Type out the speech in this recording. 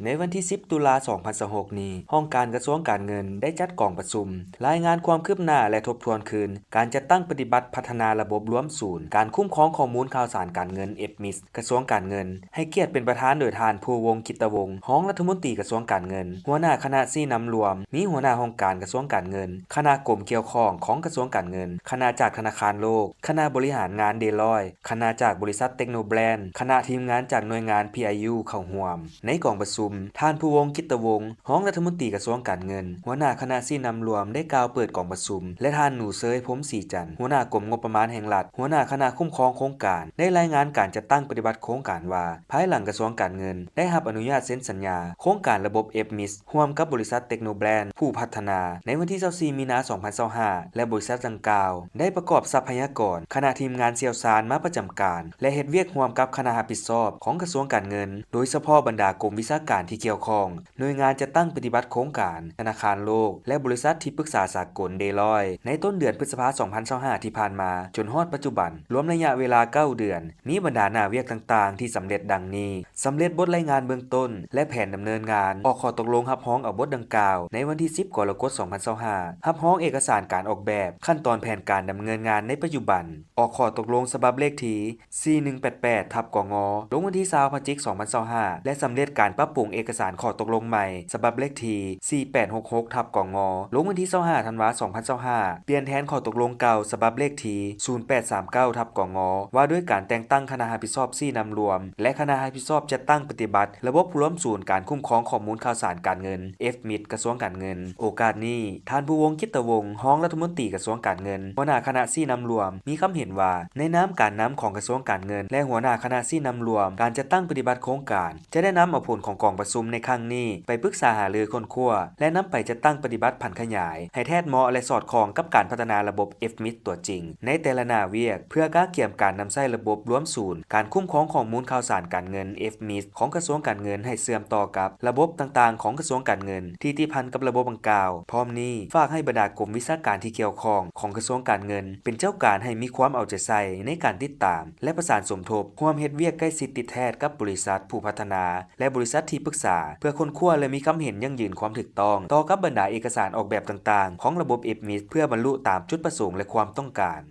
ໃນວັນທີສິບ ຕຸລາ ສອງພັນຊາວຫົກນີ້, ຫ້ອງການກະຊວງການເງິນໄດ້ຈັດກອງປະຊຸມລາຍງານຄວາມຄືບໜ້າ ແລະ ທົບທວນຄືນການຈັດຕັ້ງປະຕິບັດພັດທະນາລະບົບລວມສູນການຄຸ້ມຄອງຂໍ້ມູນຂ່າວສານການເງິນ ເອັຟມິດ ກະຊວງການເງິນ, ໃຫ້ກຽດເປັນປະທານໂດຍທ່ານ ພູວົງ ກິດຕະວົງ ຮອງລັດຖະມົນຕີກະຊວງການເງິນ, ຫົວໜ້າຄະນະຊີ້ນຳລວມ, ມີຫົວໜ້າຫ້ອງການກະຊວງການເງິນ, ຄະນະກົມກ່ຽວຂ້ອງຂອງກະຊວງການເງິນ, ຄະນະຈາກທະນາຄານໂລກ, ຄະນະບໍລິຫານງານເດລອຍ, ຄະນະຈາກບໍລິສັດເຕັກໂນແບຣນ, ຄະນະທີມງານຈາກໜ່ວຍງານ ພີໄອຢູ ເຂົ້າຮ່ວມ. ໃນກອງປະຊຸມ, ທ່ານ ພູວົງ ກິດຕະວົງ ຮອງລັດຖະມົນຕີກະຊວງການເງິນ, ຫົວໜ້າຄະນະຊີ້ນຳລວມ ໄດ້ກ່າວເປີດກອງປະຊຸມ ແລະ ທ່ານ ໜູເຊີຍ ພົມສີຈັນ ຫົວໜ້າກົມງົບປະມານແຫ່ງລັດ, ຫົວໜ້າຄະນະຄຸ້ມຄອງໂຄງການ ໄດ້ລາຍງານການຈັດຕັ້ງປະຕິບັດໂຄງການວ່າ, ພາຍຫຼັງກະຊວງການເງິນໄດ້ຮັບອະນຸຍາດເຊັນສັນຍາໂຄງການລະບົບ ເອັຟມິດ ຮ່ວມກັບບໍລິສັດເຕັກໂນແບຣນ ຜູ້ພັດທະນາ ໃນວັນທີຊາວສີ່ ມີນາ ສອງພັນຊາວຫ້າ ແລະ ບໍລິສັດດັ່ງກ່າວໄດ້ປະກອບຊັບພະຍາກອນ, ຄະນະທີມງານຊ່ຽວຊານມາປະຈຳການ ແລະ ເຮັດວຽກຮ່ວມກັບຄະນະຮັບຜິດຊອບຂອງກະຊວງການເງິນ, ໂດຍສະເພາະບັນດາກົມວິຊາການທີ່ກ່ຽວຂ້ອງ, ໜ່ວຍງານຈັດຕັ້ງປະຕິບັດໂຄງການ, ທະນາຄານໂລກ ແລະ ບໍລິສັດທີ່ປຶກສາສາກົນ ເດລອຍ ໃນຕົ້ນເດືອນພຶດສະພາ ສອງພັນຊາວຫ້າ ທີ່ຜ່ານມາ ຈົນຮອດປັດຈຸບັນ, ລວມໄລຍະເວລາເກົ້າເດືອນ, ມີບັນດາໜ້າວຽກຕ່າງໆທີ່ສຳເລັດດັ່ງນີ້: ສຳເລັດບົດລາຍງານເບື້ອງຕົ້ນ ແລະ ແຜນດຳເນີນງານ, ອອກຂໍ້ຕົກລົງຮັບຮອງເອົາບົດດັ່ງກ່າວໃນວັນທີສິບ ກໍລະກົດ ສອງພັນຊາວຫ້າ, ຮັບຮອງເອກະສານການອອກແບບ, ຂັ້ນຕອນແຜນການດຳເນີນງານໃນປັດຈຸບັນ, ອອກຂໍ້ຕົກລົງສະບັບເລກທີ ສີ່ໜຶ່ງແປດແປດ ທັບ ກງ ລົງວັນທີຊາວ ພະຈິກ ສອງພັນຊາວຫ້າ ແລະ ສຳເລັດການປັບປຸງເອກະສານຂໍ້ຕົກລົງໃໝ່ ສະບັບເລກທີ ສີ່ແປດຫົກຫົກ ທັບ ກງ ລົງວັນທີຊາວຫ້າ ທັນວາ ສອງພັນຊາວຫ້າ ປ່ຽນແທນຂໍ້ຕົກລົງເກົ່າ ສະບັບເລກທີ ສູນແປດສາມເກົ້າ ທັບ ກງ ວ່າດ້ວຍການແຕ່ງຕັ້ງຄະນະຮັບຜິດຊອບຊີ້ນຳລວມ ແລະ ຄະນະຮັບຜິດຊອບຈັດຕັ້ງປະຕິບັດລະບົບລວມສູນການຄຸ້ມຄອງຂໍ້ມູນຂ່າວສານການເງິນ ເອັຟມິດ ກະຊວງການເງິນ. ໂອກາດນີ້, ທ່ານ ພູວົງ ກິດຕະວົງ ຮອງລັດຖະມົນຕີກະຊວງການເງິນ, ຫົວໜ້າຄະນະຊີ້ນຳລວມ ມີຄຳເຫັນວ່າ ໃນນາມການນຳຂອງກະຊວງການເງິນ ແລະ ຫົວໜ້າຄະນະຊີ້ນຳລວມການຈັດຕັ້ງປະຕິບັດໂຄງການ ຈະໄດ້ນຳເອົາຜົນຂອງກອງປະຊຸມໃນຄັ້ງນີ້ ໄປປຶກສາຫາລືຄົ້ນຄວ້າ ແລະ ນຳໄປຈັດຕັ້ງປະຕິບັດຜັນຂະຫຍາຍ ໃຫ້ແທດເໝາະ ແລະ ສອດຄ່ອງກັບການພັດທະນາລະບົບ ເອັຟມິດ ຕົວຈິງ ໃນແຕ່ລະໜ້າວຽກ ເພື່ອກະກຽມການນຳໃຊ້ລະບົບລວມສູນການຄຸ້ມຄອງຂໍ້ມູນຂ່າວສານການເງິນ ເອັຟມິດ ຂອງກະຊວງການເງິນ ໃຫ້ເຊື່ອມຕໍ່ກັບລະບົບຕ່າງໆຂອງກະຊວງການເງິນທີ່ຕິດພັນກັບລະບົບດັ່ງກ່າວ. ພ້ອມນີ້, ຝາກໃຫ້ບັນດາກົມວິຊາການທີ່ກ່ຽວຂ້ອງຂອງກະຊວງການເງິນ ເປັນເຈົ້າການໃຫ້ມີຄວາມເອົາໃຈໃສ່ໃນການຕິດຕາມ ແລະ ປະສານສົມທົບ, ຮ່ວມເຮັດວຽກໃກ້ຊິດຕິດແທດກັບບໍລິສັດຜູ້ພັດທະນາ ແລະ ບໍລິສັດທີ່ປຶກສາ ເພື່ອຄົ້ນຄວ້າ ແລະ ມີຄຳເຫັນຢັ້ງຢືນຄວາມຖືກຕ້ອງຕໍ່ກັບບັນດາເອກະສານອອກແບບຕ່າງໆຂອງລະບົບ ເອັຟມິດ ເພື່ອບັນລຸຕາມຈຸດປະສົງ ແລະ ຄວາມຕ້ອງການ.